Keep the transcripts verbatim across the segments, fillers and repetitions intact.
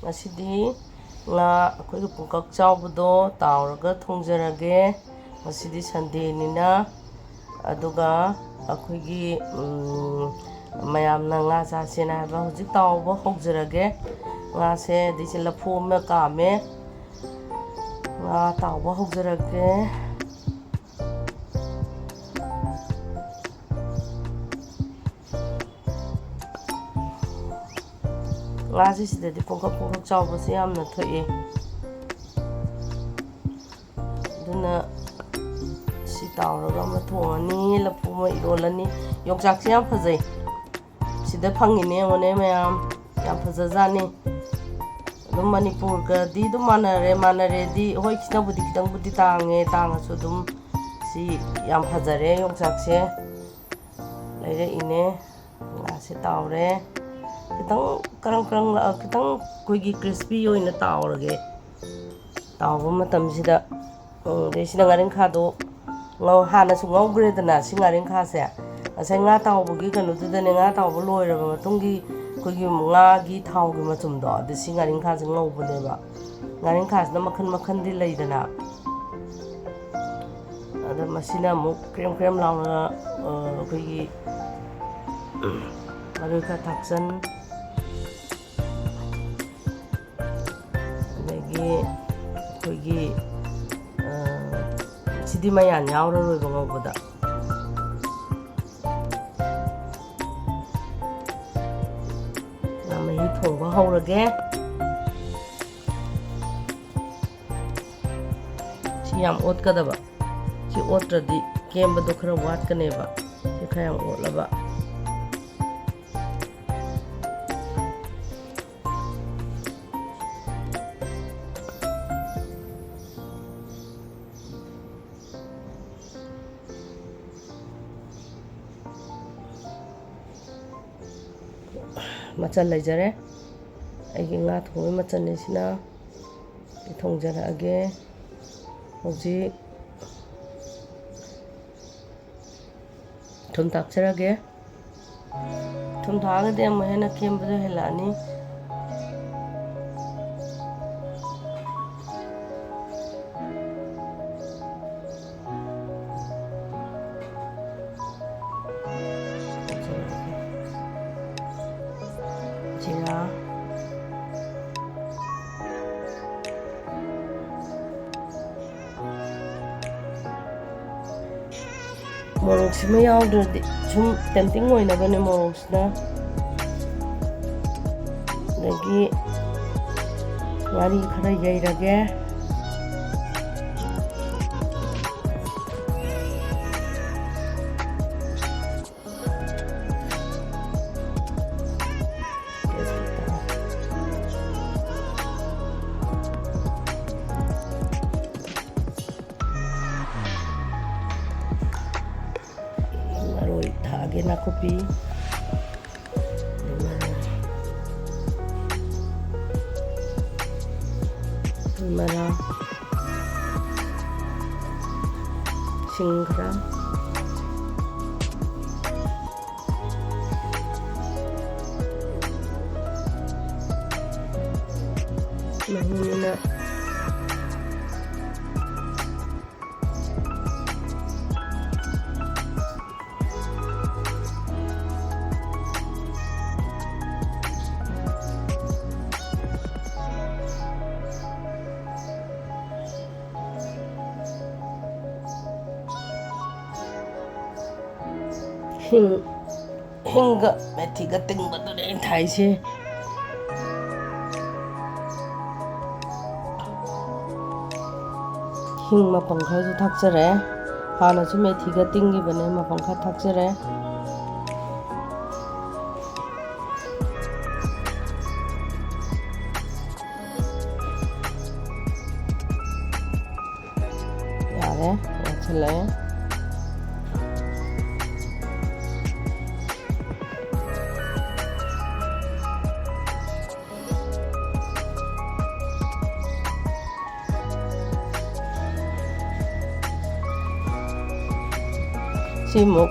ꯉꯁꯤꯗꯤ ꯉꯥ ꯑꯩꯈꯣꯏꯒꯤ ꯄꯨꯡꯀꯛ ꯆꯥꯎꯕꯗꯣ ꯇꯥꯎꯔꯒ ꯊꯣꯡꯖꯔꯒꯦ꯫ ꯉꯁꯤꯗꯤ ꯁꯟꯗꯦꯅꯤꯅ꯫ ꯑꯗꯨꯒ ꯑꯩꯈꯣꯏꯒꯤ, ꯎꯝ, ꯃꯌꯥꯝꯅ ꯉꯥ ꯆꯥꯁꯦꯅ ꯍꯥꯏꯕ, ꯍꯧꯖꯤꯛ ꯇꯥꯎꯕ ꯍꯧꯖꯔꯒꯦ꯫ ꯉꯥꯁꯦ ꯑꯗꯩꯁꯦ ꯂꯐꯨ ꯑꯃ ꯀꯥꯝꯃꯦ꯫ ꯉꯥ ꯇꯥꯎꯕ ꯍꯧꯖꯔꯒꯦ꯫ ꯉꯥꯁꯦ ꯁꯤꯗꯗꯤ ꯄꯨꯡꯀꯛ ꯄꯨꯡꯀꯛ ꯆꯥꯎꯕꯁꯦ ꯌꯥꯝꯅ ꯊꯣꯛꯑꯦ꯫ ꯑꯗꯨꯅ ꯁꯤ ꯇꯥꯎꯔꯒ ꯑꯃ ꯊꯣꯡꯉꯅꯤ, ꯂꯐꯨ ꯑꯃ ꯏꯔꯣꯜꯂꯅꯤ꯫ ꯌꯣꯡꯆꯥꯛꯁꯦ ꯌꯥꯝ ꯐꯖꯩ꯫ ꯁꯤꯗ ꯐꯪꯉꯤꯅꯦ, ꯌꯦꯡꯉꯣꯅꯦ ꯃꯌꯥꯝ, ꯌꯥꯝ ꯐꯖꯖꯥꯠꯅꯤ꯫ ꯑꯗꯨꯝ ꯃꯅꯤꯄꯨꯔꯒꯗꯤ ꯑꯗꯨꯝ ꯃꯥꯟꯅꯔꯦ, ꯃꯥꯟꯅꯔꯦꯗꯤ, ꯍꯣꯏ, ꯈꯤꯇꯪꯕꯨꯗꯤ, ꯈꯤꯇꯪꯕꯨꯗꯤ ꯇꯥꯡꯉꯦ, ꯇꯥꯡꯉꯁꯨ ꯑꯗꯨꯝ ꯁꯤ ꯌꯥꯝ ꯐꯖꯔꯦ ꯌꯣꯡꯆꯥꯛꯁꯦ꯫ ꯂꯩꯔꯛꯏꯅꯦ꯫ ꯉꯥꯁꯦ ꯇꯥꯎꯔꯦ꯫ ꯈꯤꯇꯪ ꯀꯔꯪ ꯀꯔꯪ ꯂꯥꯛꯑ-, ꯈꯤꯇꯪ ꯑꯩꯈꯣꯏꯒꯤ crispy ꯑꯣꯏꯅ ꯇꯥꯎꯔꯒꯦ꯫ ꯇꯥꯎꯕ ꯃꯇꯝꯁꯤꯗ, ꯎꯝ, ꯑꯗꯩ ꯁꯤꯅ ꯉꯥꯔꯤꯡꯈꯥꯗꯣ ꯉꯧ-, ꯍꯥꯟꯅꯁꯨ ꯉꯧꯈ꯭ꯔꯦꯗꯅ ꯁꯤ ꯉꯥꯔꯤꯡꯈꯥꯁꯦ꯫ ꯉꯁꯥꯏ ꯉꯥ ꯇꯥꯎꯕꯒꯤ ꯀꯩꯅꯣꯗꯨꯗꯅꯦ, ꯉꯥ ꯇꯥꯎꯕ ꯂꯣꯏꯔꯕ ꯃꯇꯨꯡꯒꯤ ꯑꯩꯈꯣꯏꯒꯤ ꯉꯥꯒꯤ ꯊꯥꯎꯒꯤ ꯃꯆꯨꯝꯗꯣ, ꯑꯗꯨ ꯁꯤ ꯉꯥꯔꯤꯡꯈꯥꯁꯦ ꯉꯧꯕꯅꯦꯕ꯫ ꯉꯥꯔꯤꯡꯈꯥꯁꯤꯅ ꯃꯈꯜ ꯃꯈꯜꯗꯤ ꯂꯩꯗꯅ꯫ ꯑꯗ ꯃꯁꯤꯅ ꯑꯃꯨꯛ ꯀ꯭ꯔꯦꯝ ꯀ꯭ꯔꯦꯝ ꯂꯥꯎꯅ, ꯑ, ꯑꯩꯈꯣꯏꯒꯤ ꯃꯔꯣꯏ ꯈꯔ ꯊꯥꯛꯆꯟ, ꯑꯗꯒꯤ ꯑꯩꯈꯣꯏꯒꯤ, ꯑ, ꯁꯤꯗꯤ ꯃꯌꯥꯟ ꯌꯥꯎꯔꯔꯣꯏꯕ ꯉꯧꯕꯗ꯫ ꯉꯥ ꯃꯍꯤ ꯊꯣꯡꯕ ꯍꯧꯔꯒꯦ꯫ ꯁꯤ ꯌꯥꯝ ꯑꯣꯠꯀꯗꯕ꯫ ꯁꯤ ꯑꯣꯠꯇ꯭ꯔꯗꯤ ꯀꯦꯝꯕꯗꯣ ꯈꯔ ꯋꯥꯠꯀꯅꯦꯕ꯫ ꯁꯤ ꯈꯔ ꯌꯥꯝ ꯑꯣꯠꯂꯕ꯫ ꯃꯆꯜ ꯂꯩꯖꯔꯦ꯫ ꯑꯩꯒꯤ ꯉꯥ ꯊꯣꯡꯕꯒꯤ ꯃꯆꯜꯅꯤ ꯁꯤꯅ꯫ ꯑꯩ ꯊꯣꯡꯖꯔꯛꯑꯒꯦ꯫ ꯍꯧꯖꯤꯛ ꯊꯨꯝ ꯊꯥꯛꯆꯔꯒꯦ꯫ ꯊꯨꯝ ꯊꯥꯛꯑꯒꯗꯤ ꯑꯃꯨꯛ ꯍꯦꯟꯅ ꯀꯦꯝꯕꯗꯣ ꯍꯦꯜꯂꯛꯑꯅꯤ꯫ ꯃꯣꯔꯣꯛꯁꯤꯃ ꯌꯥꯎꯗ꯭ꯔꯗꯤ ꯁꯨꯝ ꯇꯦꯝꯇꯤꯡ ꯑꯣꯏꯅꯕꯅꯦ ꯃꯣꯔꯣꯛꯁꯤꯅ꯫ ꯑꯗꯒꯤ ꯉꯥꯔꯤ ꯈꯔ ꯌꯩꯔꯒꯦ꯫ ꯃꯔꯣꯏ ꯊꯥꯛꯑꯒꯦ, ꯅꯥꯀꯨꯞꯄꯤ꯫ ꯃꯔꯥ, ꯁꯤꯡ ꯈꯔ, ꯃꯍꯤꯅ꯫ ꯍꯤꯡ, ꯍꯤꯡꯒ ꯃꯦꯊꯤꯒ ꯇꯤꯡꯕꯗꯨꯅꯦ ꯑꯩꯅ ꯊꯥꯛꯏꯁꯦ꯫ ꯍꯤꯡ ꯃꯄꯪ ꯈꯔꯁꯨ ꯊꯥꯛꯆꯔꯦ꯫ ꯍꯥꯟꯅꯁꯨ ꯃꯦꯊꯤꯒ ꯇꯤꯡꯈꯤꯕꯅꯦ, ꯃꯄꯪ ꯈꯔ ꯊꯥꯛꯆꯔꯦ꯫ ꯌꯥꯔꯦ, ꯌꯥꯁꯤꯜꯂꯛꯑꯦ꯫ ꯁꯤꯃꯨꯛ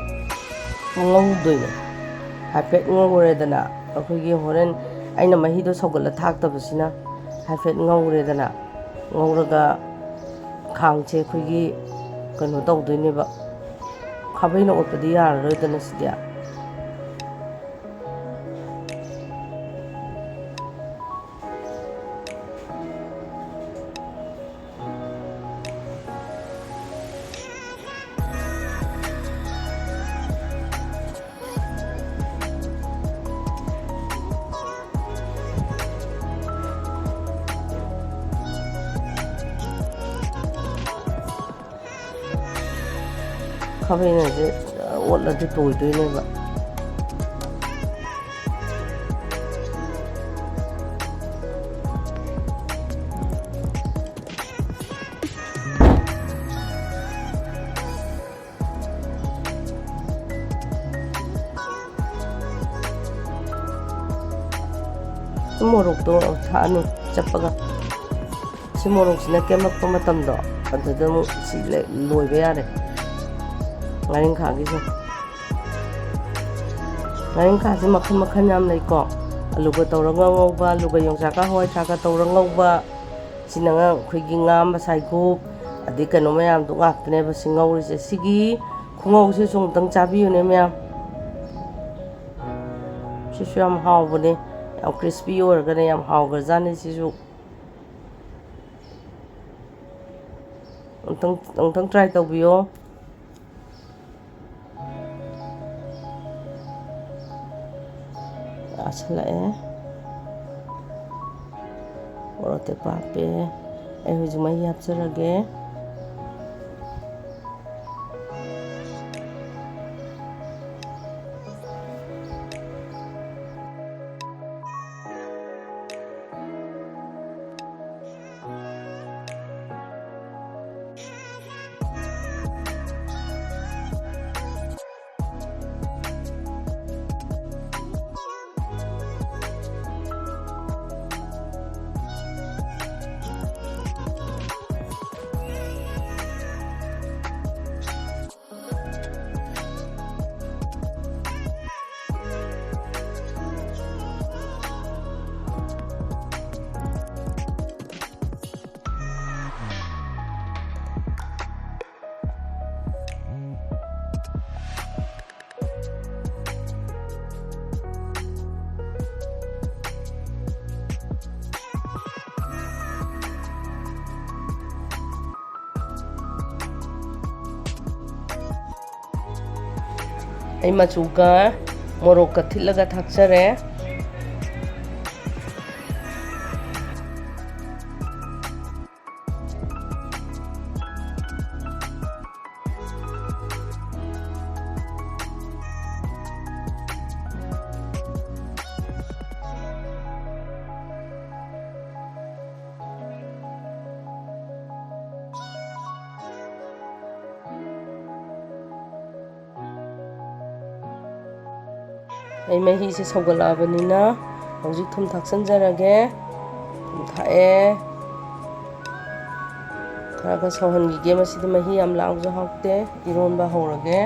ꯉꯧꯗꯣꯏꯅꯦ꯫ ꯍꯥꯏꯐꯦꯠ ꯉꯧꯔꯦꯗꯅ, ꯑꯩꯈꯣꯏꯒꯤ ꯍꯣꯔꯦꯟ ꯑꯩꯅ ꯃꯍꯤꯗꯣ ꯁꯧꯒꯠꯂ ꯊꯥꯛꯇꯕꯁꯤꯅ ꯍꯥꯏꯐꯦꯠ ꯉꯧꯔꯦꯗꯅ, ꯉꯧꯔꯒ ꯈꯥꯡꯁꯦ ꯑꯩꯈꯣꯏꯒꯤ ꯀꯩꯅꯣ ꯇꯧꯗꯣꯏꯅꯦꯕ, ꯈꯥꯕꯩꯅ ꯑꯣꯠꯄꯗꯤ ꯌꯥꯔꯔꯣꯏꯗꯅ ꯁꯤꯗꯤ꯫ ꯈꯥꯕꯩꯅꯁꯦ ꯑꯣꯠꯂꯗꯤ ꯇꯣꯏꯗꯣꯏꯅꯦꯕ꯫ ꯃꯣꯔꯣꯛꯇꯣ ꯊꯥꯛꯑꯅꯤ ꯆꯞꯄꯒ꯫ ꯁꯤ ꯃꯣꯔꯣꯛꯁꯤꯅ ꯀꯦꯝꯂꯛꯄ ꯃꯇꯝꯗꯣ, ꯑꯗꯨꯗ ꯑꯃꯨꯛ ꯁꯤ ꯂꯦ-, ꯂꯣꯏꯕ ꯌꯥꯔꯦ꯫ ꯉꯥꯔꯤꯡꯈꯥꯒꯤꯁꯦ꯫ ꯉꯥꯔꯤꯡꯈꯥꯁꯦ ꯃꯈꯜ ꯃꯈꯜ ꯌꯥꯝ ꯂꯩꯀꯣ꯫ ꯑꯂꯨꯒ ꯇꯧꯔꯒ ꯉꯧꯕ, ꯑꯂꯨꯒ ꯌꯣꯡꯆꯥꯛꯀ ꯍꯋꯥꯏ ꯊ꯭ꯔꯥꯛꯀ ꯇꯧꯔꯒ ꯉꯧꯕ꯫ ꯁꯤꯅ ꯑꯩꯈꯣꯏꯒꯤ ꯉꯥ ꯃꯁꯥꯏꯒꯨꯞ, ꯑꯗꯩ ꯀꯩꯅꯣ ꯃꯌꯥꯝꯗꯣ ꯉꯥꯛꯇꯅꯦꯕ ꯁꯤ ꯉꯧꯔꯤꯁꯦ꯫ ꯁꯤꯒꯤ ꯈꯨꯉꯧꯁꯤꯁꯨ ꯑꯃꯨꯛꯇꯪ ꯆꯥꯕꯤꯌꯨꯅꯦ ꯃꯌꯥꯝ꯫ ꯁꯤꯁꯨ ꯌꯥꯝ ꯍꯥꯎꯕꯅꯦ, ꯌꯥꯝ crispy ꯑꯣꯏꯔꯒꯅꯦ ꯌꯥꯝ ꯍꯥꯎꯈ꯭ꯔꯖꯥꯠꯅꯤ ꯁꯤꯁꯨ꯫ ꯑꯃꯨꯛꯇꯪ, ꯑꯃꯨꯛꯇꯪ try ꯇꯧꯕꯤꯌꯣ꯫ ꯆꯥꯁꯤꯜꯂꯛꯑꯦ꯫ ꯃꯣꯔꯣꯛ ꯑꯇꯦꯛꯄ ꯍꯥꯞꯄꯦ꯫ ꯑꯩ ꯍꯧꯖꯤꯛ ꯃꯍꯤ ꯍꯥꯞꯆꯔꯒꯦ꯫ ꯑꯩ ꯃꯆꯨꯒ ꯃꯣꯔꯣꯛꯀ ꯊꯤꯠꯂꯒ ꯊꯥꯛꯆꯔꯦ꯫ ꯑꯩ ꯃꯍꯤꯁꯦ ꯁꯧꯒꯠꯂꯛꯑꯕꯅꯤꯅ ꯍꯧꯖꯤꯛ ꯊꯨꯝ ꯊꯥꯛꯆꯟꯖꯔꯒꯦ꯫ ꯊꯨꯝ ꯊꯥꯛꯑꯦ꯫ ꯈꯔ ꯈꯔ ꯁꯧꯍꯟꯈꯤꯒꯦ꯫ ꯃꯁꯤꯗꯤ ꯃꯍꯤ ꯌꯥꯝ ꯂꯥꯡꯕꯁꯨ ꯍꯥꯎꯇꯦ꯫ ꯏꯔꯣꯟꯕ ꯍꯧꯔꯒꯦ꯫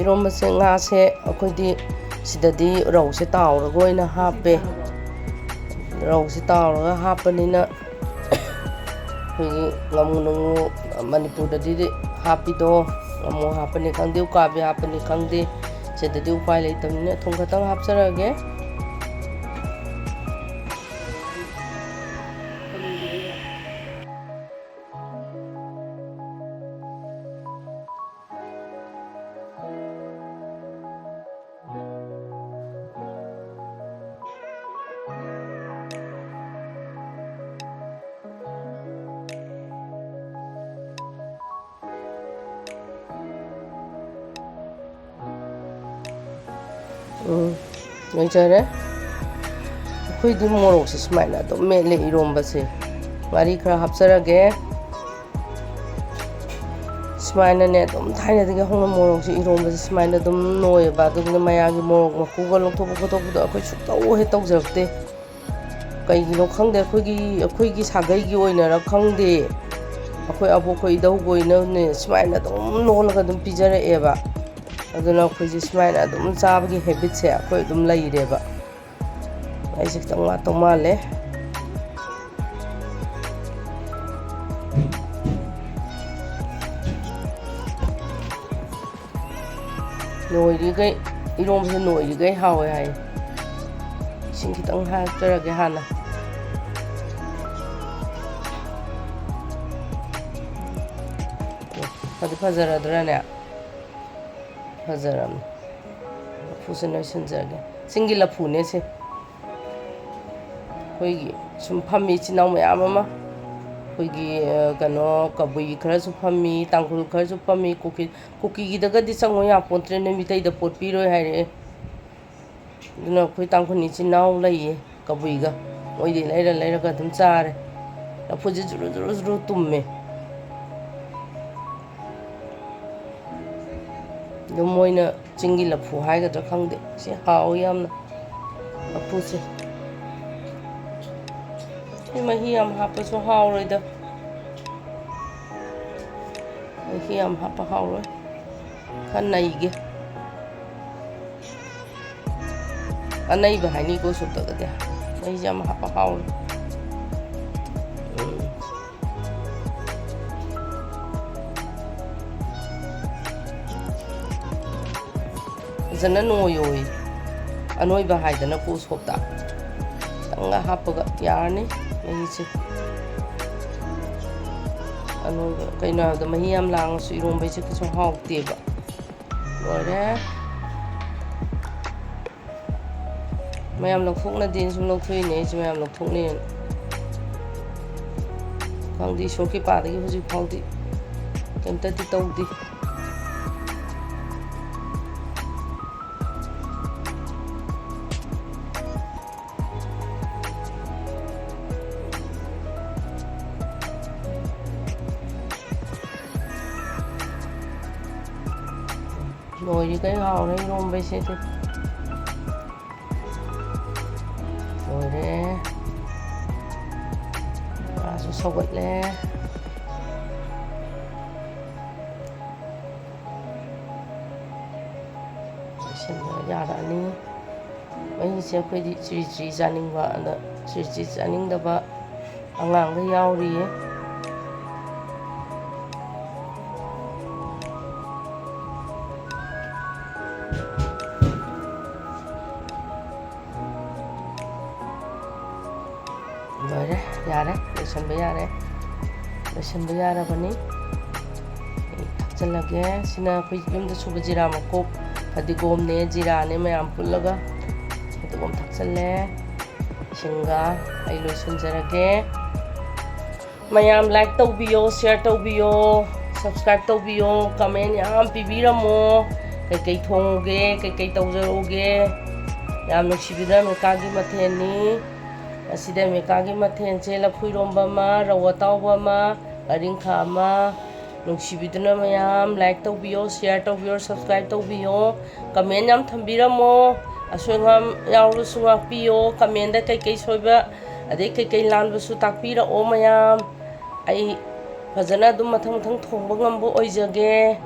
ꯏꯔꯣꯝꯕꯁꯦ, ꯉꯥꯁꯦ ꯑꯩꯈꯣꯏꯗꯤ ꯁꯤꯗꯗꯤ ꯔꯧꯁꯦ ꯇꯥꯎꯔꯒ ꯑꯣꯏꯅ ꯍꯥꯞꯄꯦ꯫ ꯔꯧꯁꯦ ꯇꯥꯎꯔꯒ ꯍꯥꯞꯄꯅꯤꯅ ꯑꯩꯈꯣꯏꯒꯤ ꯉꯥꯃꯨ ꯅꯨꯡꯉꯨ ꯃꯅꯤꯄꯨꯔꯗꯗꯤ ꯍꯥꯞꯄꯤꯗꯣ, ꯉꯥꯃꯨ ꯍꯥꯞꯄꯅꯤ ꯈꯪꯗꯦ, ꯎꯀꯥꯕꯤ ꯍꯥꯞꯄꯅꯤ ꯈꯪꯗꯦ, ꯁꯤꯗꯗꯤ ꯎꯄꯥꯏ ꯂꯩꯇꯕꯅꯤꯅ ꯊꯨꯝ ꯈꯛꯇꯪ ꯍꯥꯞꯆꯔꯒꯦ꯫ ꯎꯝ, ꯂꯣꯏꯖꯔꯦ꯫ ꯑꯩꯈꯣꯏꯗꯤ ꯃꯣꯔꯣꯛꯁꯦ ꯁꯨꯃꯥꯏꯅ ꯑꯗꯨꯝ ꯃꯦꯠꯂꯦ ꯏꯔꯣꯝꯕꯁꯦ꯫ ꯉꯥꯔꯤ ꯈꯔ ꯍꯥꯞꯆꯔꯒꯦ꯫ ꯁꯨꯃꯥꯏꯅꯅꯦ, ꯑꯗꯨꯝ ꯊꯥꯏꯅꯗꯒꯤ ꯍꯧꯅ ꯃꯣꯔꯣꯛꯁꯦ, ꯏꯔꯣꯝꯕꯁꯦ ꯁꯨꯃꯥꯏꯅ ꯑꯗꯨꯝ ꯅꯣꯏꯌꯦꯕ꯫ ꯑꯗꯨꯗꯨꯅ ꯃꯌꯥꯝꯒꯤ ꯃꯣꯔꯣꯛ ꯃꯀꯨꯒ ꯂꯧꯊꯣꯛꯄ ꯈꯣꯠꯇꯣꯛꯄꯗꯣ ꯑꯩꯈꯣꯏ ꯁꯨꯛꯇꯧ ꯍꯦꯛ ꯇꯧꯖꯔꯛꯇꯦ꯫ ꯀꯩꯒꯤꯅꯣ ꯈꯪꯗꯦ, ꯑꯩꯈꯣꯏꯒꯤ, ꯑꯩꯈꯣꯏꯒꯤ ꯁꯥꯒꯩꯒꯤ ꯑꯣꯏꯅꯔ ꯈꯪꯗꯦ, ꯑꯩꯈꯣꯏ ꯑꯕꯣꯛ, ꯑꯩꯈꯣꯏ ꯏꯙꯧꯒꯤ ꯑꯣꯏꯅꯅꯦ ꯁꯨꯃꯥꯏꯅ ꯑꯗꯨꯝ ꯂꯣꯜꯂꯒ ꯑꯗꯨꯝ ꯄꯤꯖꯔꯛꯑꯦꯕ꯫ ꯑꯗꯨꯅ ꯑꯩꯈꯣꯏꯁꯦ ꯁꯨꯃꯥꯏꯅ ꯑꯗꯨꯝ ꯆꯥꯕꯒꯤ ꯍꯦꯕꯤꯠꯁꯦ ꯑꯩꯈꯣꯏ ꯑꯗꯨꯝ ꯂꯩꯔꯦꯕ꯫ ꯑꯩꯁꯦ ꯈꯤꯇꯪ ꯋꯥꯠꯇꯧ ꯃꯥꯜꯂꯦ꯫ ꯅꯣꯏꯔꯤꯈꯩ, ꯏꯔꯣꯝꯕꯁꯦ ꯅꯣꯏꯔꯤꯈꯩ ꯍꯥꯎꯋꯦ ꯍꯥꯏ꯫ ꯏꯁꯤꯡ ꯈꯤꯇꯪ ꯍꯥꯞꯆꯔꯒꯦ ꯍꯥꯟꯅ꯫ ꯐꯗꯤ ꯐꯖꯔꯗ꯭ꯔꯥꯅꯦ? ꯐꯖꯔꯝꯅꯤ꯫ ꯂꯐꯨꯁꯦ ꯅꯣꯏꯁꯤꯟꯖꯔꯒꯦ꯫ ꯆꯤꯡꯒꯤ ꯂꯐꯨꯅꯦ ꯁꯦ꯫ ꯑꯩꯈꯣꯏꯒꯤ ꯁꯨꯝ ꯐꯝꯃꯤ ꯏꯆꯤꯟ ꯏꯅꯥꯎ ꯃꯌꯥꯝ ꯑꯃ꯫ ꯑꯩꯈꯣꯏꯒꯤ, ꯑ, ꯀꯩꯅꯣ, ꯀꯕꯨꯏ ꯈꯔꯁꯨ ꯐꯝꯃꯤ, ꯇꯥꯡꯈꯨꯜ ꯈꯔꯁꯨ ꯐꯝꯃꯤ, ꯀꯨꯀꯤ-, ꯀꯨꯀꯤꯒꯤꯗꯒꯗꯤ ꯆꯪꯉꯨ ꯌꯥꯄꯣꯟꯇ꯭ꯔꯦꯅꯦ, ꯃꯤꯇꯩꯗ ꯄꯣꯠ ꯄꯤꯔꯣꯏ ꯍꯥꯏꯔꯛꯑꯦ꯫ ꯑꯗꯨꯅ ꯑꯩꯈꯣꯏ ꯇꯥꯡꯈꯨꯜ ꯏꯆꯤꯟ ꯏꯅꯥꯎ ꯂꯩꯌꯦ ꯀꯕꯨꯏꯒ, ꯃꯣꯏꯗꯩ ꯂꯩꯔ ꯂꯩꯔꯒ ꯑꯗꯨꯝ ꯆꯥꯔꯦ꯫ ꯂꯐꯨꯁꯦ ꯖꯨꯔꯨ ꯖꯨꯔꯨ ꯖꯨꯔꯨ ꯇꯨꯝꯃꯦ꯫ ꯑꯗꯨꯝ ꯃꯣꯏꯅ ꯆꯤꯡꯒꯤ ꯂꯐꯨ ꯍꯥꯏꯒꯗ꯭ꯔꯥ ꯈꯪꯗꯦ꯫ ꯁꯤ ꯍꯥꯎꯋꯤ ꯌꯥꯝꯅ, ꯂꯐꯨꯁꯦ꯫ ꯁꯤ ꯃꯍꯤ ꯌꯥꯝ ꯍꯥꯞꯄꯁꯨ ꯍꯥꯎꯔꯣꯏꯗ꯫ ꯃꯍꯤ ꯌꯥꯝ ꯍꯥꯞꯄ ꯍꯥꯎꯔꯣꯏ꯫ ꯈꯔ ꯅꯩꯒꯦ꯫ ꯑꯅꯩꯕ ꯍꯥꯏꯅꯤꯀꯣ ꯁꯣꯞꯇꯒꯗꯤ꯫ ꯃꯍꯤꯁꯦ ꯌꯥꯝ ꯍꯥꯞꯄ ꯍꯥꯎꯔꯣꯏ꯫ ꯎꯝ꯫ ꯐꯖꯅ ꯅꯣꯏꯌꯣꯏ꯫ ꯑꯅꯣꯏꯕ ꯍꯥꯏꯗꯅꯀꯣ ꯁꯣꯞꯇ꯫ ꯈꯤꯇꯪꯒ ꯍꯥꯞꯄꯒ ꯌꯥꯔꯅꯤ ꯃꯍꯤꯁꯦ꯫ ꯑꯅꯣꯏꯕ, ꯀꯩꯅꯣ ꯍꯥꯏꯕꯗ, ꯃꯍꯤ ꯌꯥꯝ ꯂꯥꯡꯉꯁꯨ ꯏꯔꯣꯝꯕꯩꯁꯦ ꯀꯩꯁꯨ ꯍꯥꯎꯇꯦꯕ꯫ ꯂꯣꯏꯔꯦ꯫ ꯃꯌꯥꯝ ꯂꯧꯊꯣꯛꯅꯗꯦꯅ ꯁꯨꯝ ꯂꯧꯊꯣꯛꯏꯅꯦ, ꯑꯩꯁꯨ ꯃꯌꯥꯝ ꯂꯧꯊꯣꯛꯅꯩꯅ꯫ ꯈꯪꯗꯦ, ꯏꯁꯣꯔ ꯀ꯭ꯔꯤꯄꯥꯗꯒꯤ ꯍꯧꯖꯤꯛ ꯐꯥꯎꯗꯤ ꯀꯩꯝꯇꯗꯤ ꯇꯧꯗꯦ꯫ ꯂꯣꯏꯔꯦ, ꯀꯩ ꯍꯥꯎꯔꯦ ꯏꯔꯣꯝꯕꯩꯁꯦ꯫ ꯑꯗꯨ ꯂꯣꯏꯔꯦ꯫ ꯉꯥꯁꯨ ꯁꯧꯒꯠꯂꯦ꯫ ꯂꯣꯏꯁꯤꯟꯕ ꯌꯥꯔꯛꯑꯅꯤ꯫ ꯃꯍꯤꯁꯦ ꯑꯩꯈꯣꯏꯗꯤ ꯆꯤꯔꯤ ꯆꯤꯔꯤ ꯆꯥꯅꯤꯡꯕ, ꯑꯗ ꯆꯤꯔꯤ ꯆꯤꯔꯤ ꯆꯥꯅꯤꯡꯗꯕ ꯑꯉꯥꯡꯒ ꯌꯥꯎꯔꯤꯌꯦ꯫ ꯂꯣꯏꯔꯦ, ꯌꯥꯔꯦ, ꯂꯣꯏꯁꯟꯕ ꯌꯥꯔꯦ꯫ ꯂꯣꯏꯁꯟꯕ ꯌꯥꯔꯕꯅꯤ꯫ ꯑꯩ ꯊꯥꯛꯆꯜꯂꯒꯦ꯫ ꯁꯤꯅ ꯑꯩꯈꯣꯏ ꯌꯨꯝꯗ ꯁꯨꯕ ꯖꯤꯔꯥ ꯃꯀꯨꯞ, ꯐꯗꯤꯒꯣꯝꯅꯦ, ꯖꯤꯔꯥꯅꯦ, ꯃꯌꯥꯝ ꯄꯨꯜꯂꯒ ꯐꯗꯤꯒꯣꯝ ꯊꯥꯛꯆꯜꯂꯦ꯫ ꯏꯁꯤꯡꯒ ꯑꯩ ꯂꯣꯏꯁꯤꯟꯖꯔꯒꯦ꯫ ꯃꯌꯥꯝ like ꯇꯧꯕꯤꯌꯣ, share ꯇꯧꯕꯤꯌꯣ, subscribe ꯇꯧꯕꯤꯌꯣ, comment ꯌꯥꯝ ꯄꯤꯕꯤꯔꯝꯃꯣ꯫ ꯀꯩꯀꯩ ꯊꯣꯡꯉꯨꯒꯦ, ꯀꯩꯀꯩ ꯇꯧꯖꯔꯛꯎꯒꯦ꯫ ꯌꯥꯝ ꯅꯨꯡꯁꯤꯕꯤꯗ꯭ꯔꯥ ꯑꯃꯦꯔꯤꯀꯥꯒꯤ ꯃꯊꯦꯜꯅꯤ꯫ ꯉꯁꯤꯗꯤ ꯑꯃꯦꯔꯤꯀꯥꯒꯤ ꯃꯊꯦꯜꯁꯦ ꯂꯐꯨ ꯏꯔꯣꯝꯕ ꯑꯃ, ꯔꯧ ꯑꯇꯥꯎꯕ ꯑꯃ, ꯉꯥꯔꯤꯡꯈꯥ ꯑꯃ, ꯅꯨꯡꯁꯤꯕꯤꯗꯨꯅ ꯃꯌꯥꯝ like ꯇꯧꯕꯤꯌꯣ, share ꯇꯧꯕꯤꯌꯣ, subscribe ꯇꯧꯕꯤꯌꯣ, comment ꯌꯥꯝ ꯊꯝꯕꯤꯔꯝꯃꯣ꯫ ꯑꯁꯣꯏ ꯑꯉꯥꯝ ꯌꯥꯎꯔꯁꯨ ꯉꯥꯛꯄꯤꯌꯣ꯫ Commentꯗ ꯀꯩꯀꯩ ꯁꯣꯏꯕ ꯑꯗꯩ ꯀꯩꯀꯩ ꯂꯥꯟꯕꯁꯨ ꯇꯥꯛꯄꯤꯔꯛꯑꯣ ꯃꯌꯥꯝ꯫ ꯑꯩ ꯐꯖꯅ ꯑꯗꯨꯝ ꯃꯊꯪ ꯃꯊꯪ ꯊꯣꯡꯕ ꯉꯝꯕ ꯑꯣꯏꯖꯒꯦ꯫